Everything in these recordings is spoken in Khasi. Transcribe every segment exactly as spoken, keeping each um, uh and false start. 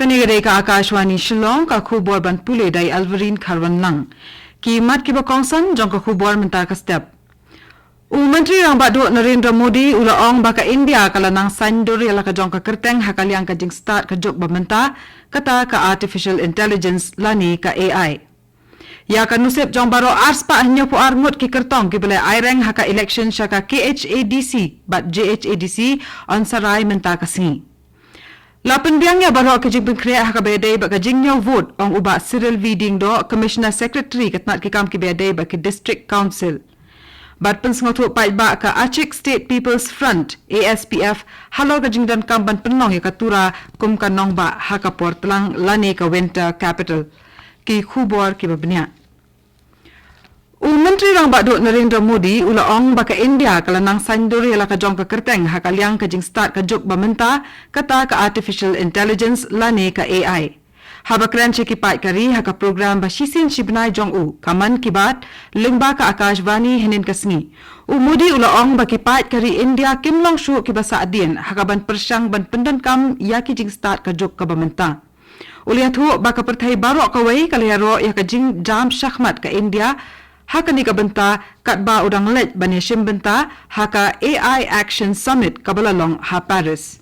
Kane ka dei ka Akashvani Shillong, ka khubor ban pule da i Alvarine Kharwanlang. Ki mat kiba kongsan jong ka khubor mynta ka step. U Myntri Rangbah Duh Narendra Modi u la ong ba ka India ka la nang saiñdur ïa la ka jong ka kyrteng ha ka liang ka jingstad ka juk ba mynta, kata ka artificial intelligence lane ka A I. Ïa ka nusip jong baroh arspah hynñiewphew ar ngut ki kyrtong kiba la aireng ha ka election sha ka K H A D C bad J H A D C yn sa rai mynta ka sngi. La pynbiang ïa baroh ki jingpynkhreh ha kaba ïadei bad ka jingñiew vote, ong u Bah Cyril V Diengdoh, Commissioner Secretary ka tnat ki kam kiba ïadei bad ki District Council. Bad pynsngewthuh paidbah ka Achik State People's Front, A S P F, halor ka jingdonkam ban pynlong ïa ka Tura kum ka nongbah ha ka por tlang lane ka winter capital. Ki khubor kiba bniah. U Myntri Rangbah Duh Narendra Modi u la ong ba ka India ka la nang saiñdur ïa la ka jong ka kyrteng ha ka liang ka jingstad ka juk ba mynta, kata ka artificial intelligence lane ka A I. Haba kren sha ki paid ka ri ha ka program ba shisien shi bnai jong u, ka Mann Ki Baat, lyngba ka Akashvani hynnin ka sngi, u Modi u la ong ba ki paid ka ri India kim long shuh kiba sahdien ha ka ban pyrshang ban pyndonkam ïa ki jingstad ka juk kaba mynta. U la ïathuh ba ka pyrthei baroh kawei ka la ïaroh ïa ka jingjam shakhmat ka India ha kane ka bynta, katba u dang leit ban ïashim bynta ha ka A I Action Summit kaba la long ha Paris.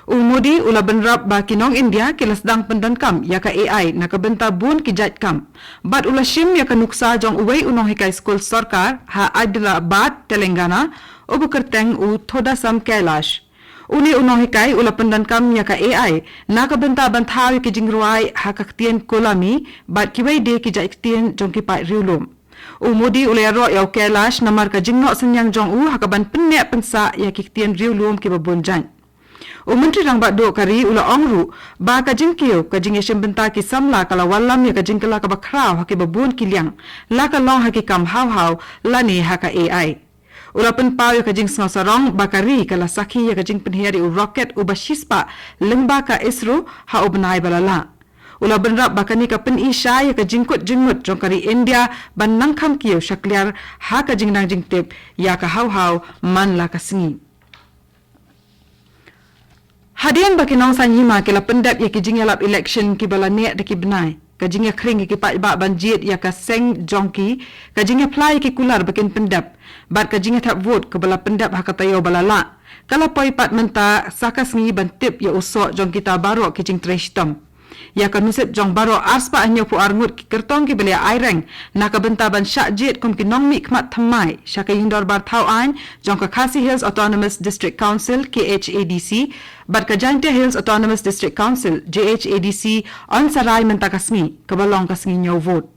U Modi u la bynrap ba ki nong India ki la sdang pyndonkam ïa ka A I na ka bynta bun ki jait kam. Bad u la shim ïa ka nuksa jong uwei u nonghikai skul sorkar ha Hyderabad, Telangana, uba kyrteng u Thodasam Kailash. Une u nonghikai u la pyndonkam ïa ka A I na ka bynta ban thaw ïa ki jingrwai ha ka ktien Kolami bad kiwei de ki jait ktien jong ki paid riewlum. U Modi u la ïaroh ïa u Kailash namar ka jingnoh synñiang jong u ha ka ban pynneh pynsah ïa ki ktien riewlum kiba bun jait. U Myntri Rangbah Duh ka ri u la ong ruh ba ka jingkiew ka jingïashim bynta ki samla ka la wallam ïa ka jingkylla kaba khraw ha kiba bun ki liang, la ka long ha ki kam haw haw lane ha ka A I. U la pynpaw ïa ka jingsngewsarong ba ka ri ka la sakhi ïa ka jingpynhiar ïa u rocket uba shispah lyngba ka ISRO ha u bnai ba la lah. U la bynrap ba kane ka pyni shai ïa ka jingkut jingmut jong ka ri India ban nang kham kiew shakliar ha ka jingnang jingtip ïa ka haw haw man la ka sngi. Hadien ba ki nongsaiñ hima ki la pyndep ïa ki jingïalap election kiba la neh da ki bnai, ka jingïakhring ïa ki paidbah ban jied ïa ka seng jong ki, ka jingïaphla ïa ki kular ba kin pyndep bad ka jingïathep vote kaba la pyndep ha ka taïew ba la lah, ka la poi pat mynta sa ka sngi ban tip ïa u soh jong kita baroh ki jingtrei shitom. Ïa ka nusip jong baroh arspah hynñiewphew ar ngut ki kyrtong kiba la aireng na ka bynta ban shah jied kum ki nongmihkhmat thymmai sha ka Ïingdorbar Thaw Aiñ jong ka Khasi Hills Autonomous District Council, K H A D C, bad ka Jaintia Hills Autonomous District Council, J H A D C, yn sa rai mynta ka sngi, kaba long ka sngi ñiew vote.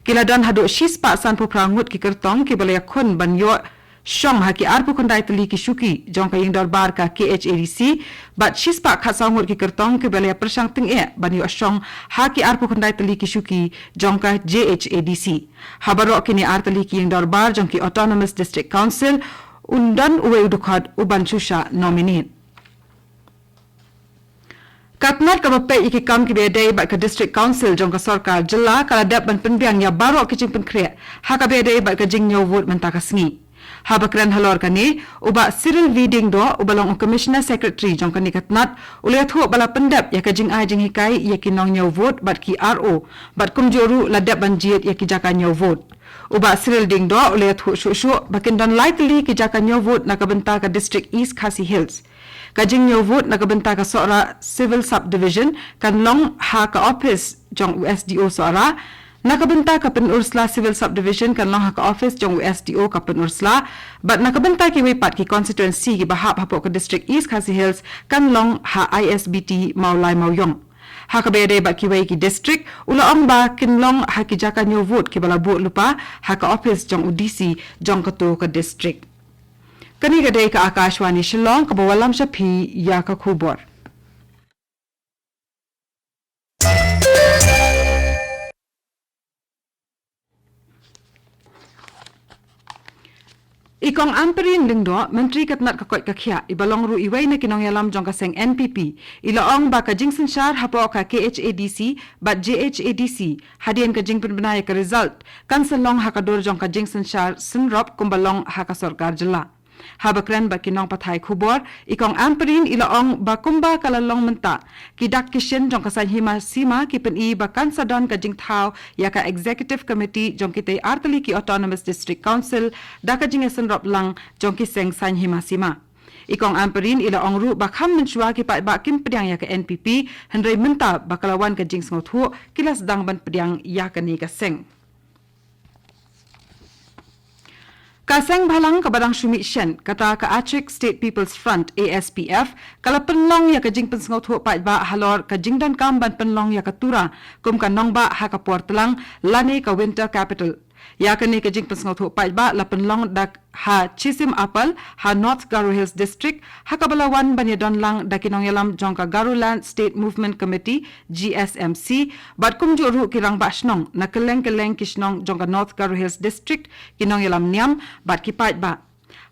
Ki la don haduh shispah sanphew phra ngut ki kyrtong kiba la ïakhun ban ïoh shong ha ki arphew khyndai tylli ki shuki jong ka Ïingdorbar ka K H A D C, bad shispah khatsaw ngut ki kyrtong kiba la ïapyrshang tyngeh ban ïoh shong ha ki arphew khyndai tylli ki shuki jong ka J H A D C. Ha baroh kine ar tylli ki Ïingdorbar jong ki Autonomous District Council, un don uwei u dkhot u ban shu shah nominate. Ka tnat kaba peit ïa ki kam kiba ïadei bad ka District Council jong ka sorkar jylla ka la dep ban pynbiang ïa baroh ki jingpynkhreh ha kaba ïadei bad ka jingñiew vote mynta ka sngi. Haba kren halor kane, u Bah Cyril V Diengdoh, uba long u Commissioner Secretary jong kane ka tnat, u la ïathuh ba la pyndep ïa ka jingai jinghikai ïa ki nongñiew vote bad ki R O, bad kumjuh ruh la dep ban jied ïa ki jaka ñiew vote. U Bah Cyril Diengdoh u la ïathuh shuh shuh ba kin don lai tylli ki jaka ñiew vote na ka bynta ka District East Khasi Hills. Ka jingñiew vote na ka bynta ka Sohra Civil Subdivision kan long ha ka ophis jong u S D O Sohra. Na ka bynta ka Pynursla Civil Subdivision kan long ha ka ophis jong u S D O ka Pynursla. Bad na ka bynta kiwei pat ki constituency kiba hap hapoh ka District East Khasi Hills kan long ha I S B T Mawlai Mawiong. Ha kaba ïadei bad kiwei ki district, u la ong ba kin long ha ki jaka ñiew vote kiba la buh lypa ha ka ophis jong u D C jong kato ka district. Kane ka dei ka Akashvani Shillong kaba wallam sha phi ïa ka khubor. I Kong Ampareen Lyngdoh, Myntri ka tnat ka koit ka khiah, iba long ruh iwei na ki nongïalam jong ka seng N P P, i la ong ba ka jingsynshar hapoh ka K H A D C bad J H A D C, hadien ka jingpynbna ïa ka result, kan sa long ha ka dur jong ka jingsynshar synrop kumba long ha ka sorkar jylla. Haba kren bad ki nongpathai khubor, i Kong Ampareen i la ong ba kumba ka la long mynta, ki dak ki shin jong ka saiñ hima sima ki pyni ba kan sa don ka jingthaw ïa ka Executive Committee jong kitei artylli ki Autonomous District Council da ka jingïasynrop lang jong ki seng saiñ hima sima. I Kong Ampareen i la ong ruh ba kham mynshuwa ki paidbah kim pdiang ïa ka N P P, hynrei mynta ba ka la wan ka jingsngewthuh, ki la sdang ban pdiang ïa kane ka seng. Ka seng bhalang kaba dang shu mih shen, kata ka Achik State People's Front, A S P F, ka la pynlong ïa ka jingpynsngewthuh paidbah halor ka jingdonkam ban pynlong ïa ka Tura kum ka nongbah ha ka por tlang lane ka Winter Capital. Ïa kane ka jingpynsngewthuh paidbah la pynlong da ha Chisim Apal ha North Garo Hills District, ha kaba la wan ban ïadon lang da ki nongïalam jong ka Garoland State Movement Committee, G S M C, bad kumjuh ruh ki rangbah shnong na kylleng kylleng ki shnong jong ka North Garo Hills District, ki nongïalam niam bad ki paidbah.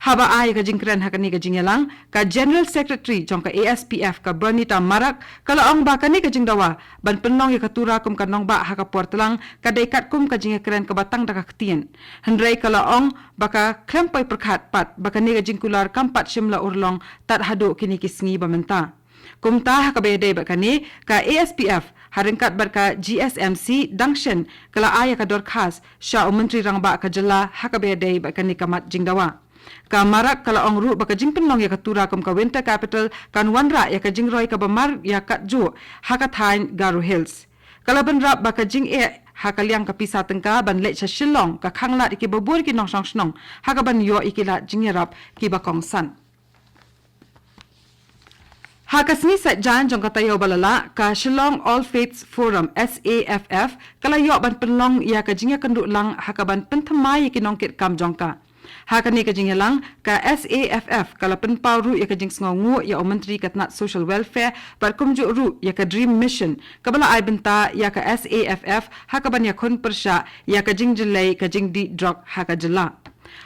Haba ai ka jingkren ha kane ka jingïalang, ka General Secretary jong ka A S P F, ka Bernita Marak, ka la ong ba kane ka jingdawa ban pynlong ïa ka Tura kum ka nongbah ha ka por tlang ka dei katkum ka jingïakren kaba tang da ka ktien. Hynrei ka la ong ba ka khlem poi pyrkhat pat ba kane ka jingkular kam pat shym la urlong tad haduh kine ki sngi ba mynta. Kumta ha kaba ïadei bad kane, ka A S P F ha ryngkat bad ka G S M C dang shen ka la ai ïa ka dorkhas sha u Myntri Rangbah ka jylla ha kaba ïadei bad kane ka mat jingdawa. Ka Marak ka la ong ruh ba ka jingpynlong ïa ka Tura kum ka Winter Capital kan wanrah ïa ka jingroi kaba mar ïa katjuh ha ka thaiñ Garo Hills. Ka la bynrap ba ka jingeh ha ka liang ka pisa tyngka ban leit sha Shillong ka khanglad ïa kiba bun ki nongshong shnong ha kaban ïoh ïa ki lad jingïarap kiba kongsan. Ha ka sngi Saitjaiñ jong ka taïew ba la lah, ka Shillong All Faiths Forum, S A F F, ka la ïoh ban pynlong ïa ka jingïakynduh lang ha kaban pynthymmai ïa ki nongkitkam jong ka. Ha kane ka jingïalang, ka S A F F ka la pynpaw ruh ïa ka jingsngewnguh ïa u Myntri ka tnat Social Welfare bad kumjuh ruh ïa ka DREAM Mission kaba la ai bynta ïa ka S A F F ha kaban ïakhun pyrshah ïa ka jingjyllei ka jingdih drok ha ka jylla.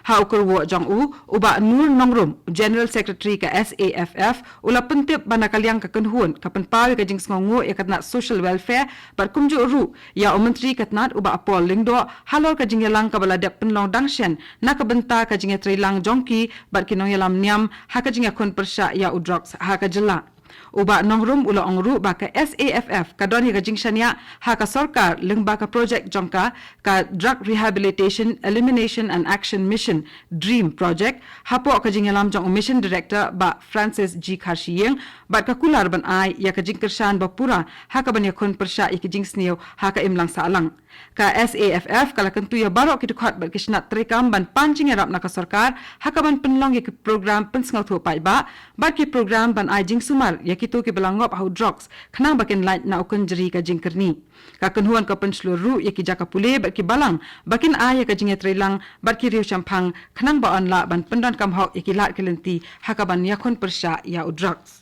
Ha u kyrwoh jong u, u Bah Nur Nongrum, General Secretary ka S A F F, u la pyntip ba na ka liang ka kynhun ka pynpaw ïa ka jingsngewnguh ïa ka tnat Social Welfare bad kumjuh ruh ïa u Myntri ka tnat, u Bah Paul Lyngdoh, halor ka jingïalang kaba la dep pynlong dang shen na ka bynta ka jingïatreilang jong ki bad ki nongïalam niam ha ka jingïakhun pyrshah ïa u drugs ha ka jylla. U Bah Nongrum u la ong ruh ba ka S A F F ka don ïa ka jingshaniah ha ka sorkar lyngba ka projek jong ka, ka Drug Rehabilitation, Elimination and Action Mission, DREAM Project, hapoh ka jingïalam jong u Mission Director, Bah Francis G Kharshiing, bad ka kular ban ai ïa ka jingkyrshan ba pura ha kaban ïakhun pyrshah ïa ki jingsniew ha ka imlang sahlang. Ka S A F F ka la kyntu ïa baroh ki dkhot bad ki shnat treikam ban pan jingïarap na ka sorkar ha kaban pynlong ïa ki program pynsngewthuh paidbah bad ki program ban ai jingsumar ïa kito kiba la ngop ha u drugs khnang ba kin lait na u kynjri ka jingkyrni. Ka kynhun ka pynshlur ruh ïa ki jaka pule bad ki balang ba kin ai ïa ka jingïatreilang bad ki riewshemphang khnang ba yn lah ban pyndonkam hok ïa ki lad ki lynti ha kaban ïakhun pyrshah ïa u drugs.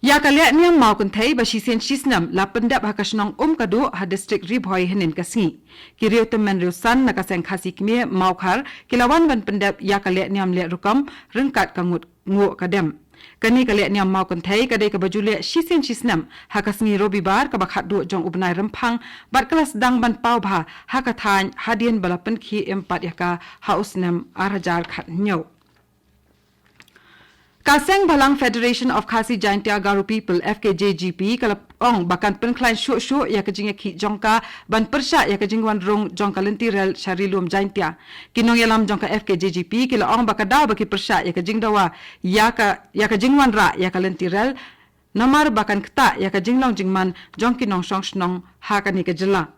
Ïa ka lehniam Mawkynthei ba shisien shisnem la pyndep ha ka shnong Umkaduh ha distrik Ri Bhoi hynnin ka sngi. Ki riew tymmen riew san na ka seng Khasi Kmie Mawkhar ki la wan ban pyndep ïa ka lehniam leh rukom ryngkat ka ngut nguh ka dem. Kane ka lehniam Mawkynthei ka dei kaba ju leh shisien shisnem ha ka sngi Robibar kaba khatduh jong u bnai Rymphang bad ka la sdang ban paw bha ha ka thaiñ hadien ba la pynkhie im pat ïa ka ha u snem ar hajar khathynñiew. Ka seng bhalang Federation of Khasi Jaintia Garo People, F K J G P, ka la ong ba kan pynkhlaiñ shuh shuh ïa ka jingïakhih jong ka ban pyrshah ïa ka jingwan rung jong ka lynti rel sha Ri Lum Jaintia. Ki nongïalam jong ka F K J G P ki la ong ba ka daw ba ki pyrshah ïa ka jingdawa ïa ka, ïa ka jingwanrah ïa ka lynti rel, namar ba kan ktah ïa ka jinglong jingman jong ki nongshong shnong ha kane ka jylla.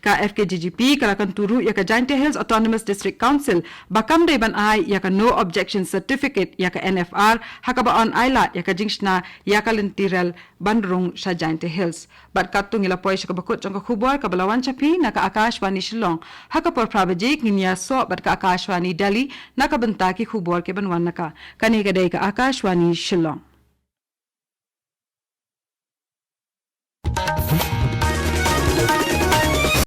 Ka F K J G P ka la kyntu ruh ïa ka Jaintia Hills Autonomous District Council ba kam dei ban ai ïa ka No Objection Certificate ïa ka N F R ha kaba yn ailad ïa ka jingshna ïa ka lynti rel ban rung sha Jaintia Hills. Bad katto ngi la poi sha kaba kut jong ka khubor kaba la wan sha phi na ka Akashvani Shillong. Ha ka por phra baje ngin ïasoh bad ka Akashvani Delhi na ka bynta ki khubor kiban wan na ka. Kane ka dei ka Akashvani Shillong.